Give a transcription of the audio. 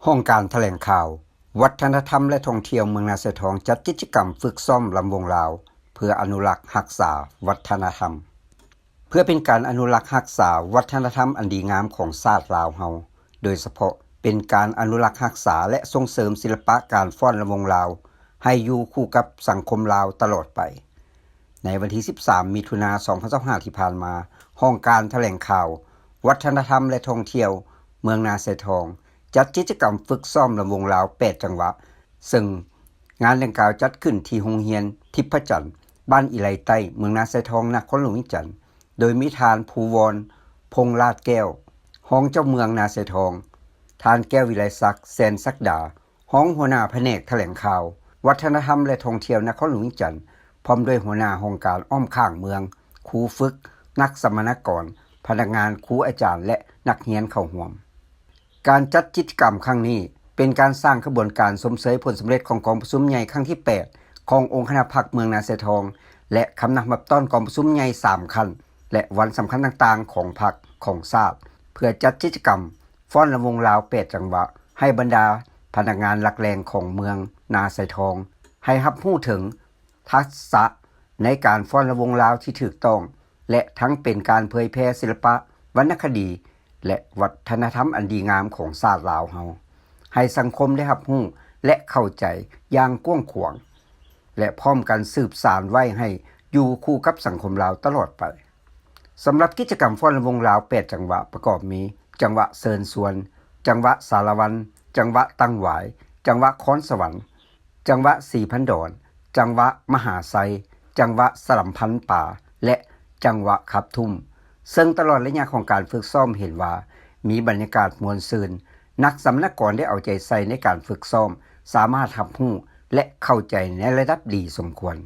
ຫ້ອງການຖະແຫຼງຂ່າວ ວັດທະນະທຳ ແລະ ທ່ອງທ່ຽວເມືອງນາຊາຍທອງ ຈັດກິດຈະກຳຝຶກຊ້ອມລຳວົງລາວ ເພື່ອອະນຸລັກຮັກສາວັດທະນະທຳ. ເພື່ອເປັນການອະນຸລັກຮັກສາວັດທະນະທຳອັນດີງາມຂອງຊາດລາວເຮົາ, ໂດຍສະເພາະເປັນການອະນຸລັກຮັກສາ ແລະ ສົ່ງເສີມສິລະປະການຟ້ອນລຳວົງລາວ ໃຫ້ຢູ່ຄູ່ກັບສັງຄົມລາວຕະຫຼອດໄປ. ໃນວັນທີສິບສາມ ມິຖຸນາ ສອງພັນຊາວຫ້າ ທີ່ຜ່ານມາ, ຫ້ອງການຖະແຫຼງຂ່າວ ວັດທະນະທຳ ແລະ ທ່ອງທ່ຽວເມືອງນາຊາຍທອງ ຈັດກິດຈະກຳຝຶກຊ້ອມລຳວົງລາວແປດຈັງຫວະ, ເຊິ່ງງານດັ່ງກ່າວຈັດຂຶ້ນທີ່ໂຮງຮຽນທິບພະຈັນ ບ້ານອີໄລໃຕ້ ເມືອງນາຊາຍທອງ ນະຄອນຫຼວງວຽງຈັນ, ໂດຍມີທ່ານ ພູວອນ ພົງລາດແກ້ວ ຮອງເຈົ້າເມືອງນາຊາຍທອງ, ທ່ານ ແກ້ວວິໄລສັກ ແສນສັກດາ ຮອງຫົວໜ້າພະແນກຖະແຫຼງຂ່າວ ວັດທະນະທຳ ແລະ ທ່ອງທ່ຽວນະຄອນຫຼວງວຽງຈັນ, ພ້ອມດ້ວຍຫົວໜ້າຫ້ອງການອ້ອມຂ້າງເມືອງ, ຄູຝຶກ, ນັກສຳມະນາກອນ, ພະນັກງານ, ຄູອາຈານ ແລະ ນັກຮຽນເຂົ້າຮ່ວມ. ການຈັດກິດຈະກຳຄັ້ງນີ້ ເປັນການສ້າງຂະບວນການຊົມເຊີຍຜົນສຳເລັດຂອງກອງປະຊຸມໃຫຍ່ຄັ້ງທີແປດ ຂອງອົງຄະນະພັກເມືອງນາຊາຍທອງ ແລະ ຄຳນັບຮັບຕ້ອນກອງປະຊຸມໃຫຍ່ສາມຂັ້ນ ແລະ ວັນສຳຄັນຕ່າງໆຂອງພັກ, ຂອງຊາດ, ເພື່ອຈັດກິດຈະກຳ ຟ້ອນລຳວົງລາວແປດຈັງຫວະ ໃຫ້ບັນດາພະນັກງານຫຼັກແຫຼ່ງຂອງເມືອງນາຊາຍທອງ ໃຫ້ຮັບຮູ້ເຖິງທັກສະໃນການຟ້ອນລຳວົງລາວທີ່ຖືກຕ້ອງ ແລະ ທັງເປັນການເຜີຍແຜ່ສິລະປະ, ວັນນະຄະດີ ແລະ ວັດທະນະທຳອັນດີງາມຂອງຊາດລາວເຮົາ ໃຫ້ສັງຄົມໄດ້ຮັບຮູ້ ແລະ ເຂົ້າໃຈຢ່າງກວ້າງຂວາງ ແລະ ພ້ອມກັນສືບສານໄວ້ໃຫ້ຢູ່ຄູ່ກັບສັງຄົມລາວຕະຫຼອດໄປ. ສຳລັບກິດຈະກຳຟ້ອນລຳວົງລາວແປດຈັງຫວະ ປະກອບມີ ຈັງຫວະເຊີນຊວນ, ຈັງຫວະສາລະວັນ, ຈັງຫວະຕັງຫວາຍ, ຈັງຫວະຄອນສະຫວັນ, ຈັງຫວະສີພັນດອນ, ຈັງຫວະມະຫາໄຊ, ຈັງຫວະສະລຳພັນປາ ແລະ ຈັງຫວະຂັບທຸ່ມ, ເຊິ່ງຕະຫຼອດໄລຍະຂອງການຝຶກຊ້ອມເຫັນວ່າ ມີບັນຍາກາດມ່ວນຊື່ນ, ນັກສຳມະນາກອນໄດ້ເອົາໃຈໃສ່ໃນການຝຶກຊ້ອມ, ສາມາດຮັບຮູ້ ແລະ ເຂົ້າໃຈໃນລະດັບດີສົມຄວນ.